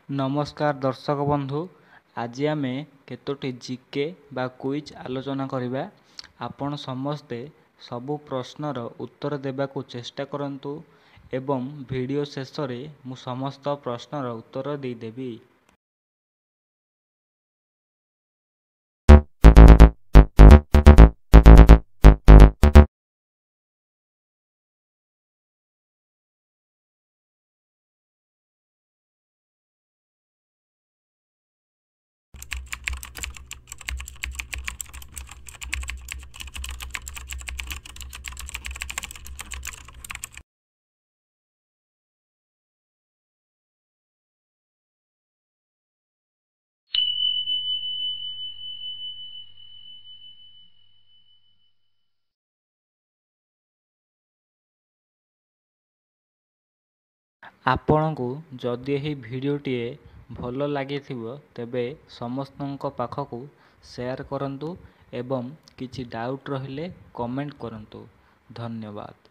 ନମସ୍କାର ଦର୍ଶକ ବନ୍ଧୁ, ଆଜି ଆମେ କେତୋଟି ଜିକେ ବା କୁଇଜ୍ ଆଲୋଚନା କରିବା। ଆପଣ ସମସ୍ତେ ସବୁ ପ୍ରଶ୍ନର ଉତ୍ତର ଦେବାକୁ ଚେଷ୍ଟା କରନ୍ତୁ ଏବଂ ଭିଡ଼ିଓ ଶେଷରେ ମୁଁ ସମସ୍ତ ପ୍ରଶ୍ନର ଉତ୍ତର ଦେଇଦେବି। ଆପଣଙ୍କୁ ଯଦି ଏହି ଭିଡ଼ିଓଟିଏ ଭଲ ଲାଗିଥିବ ତେବେ ସମସ୍ତଙ୍କ ପାଖକୁ ସେୟାର କରନ୍ତୁ ଏବଂ କିଛି ଡାଉଟ୍ ରହିଲେ କମେଣ୍ଟ କରନ୍ତୁ। ଧନ୍ୟବାଦ।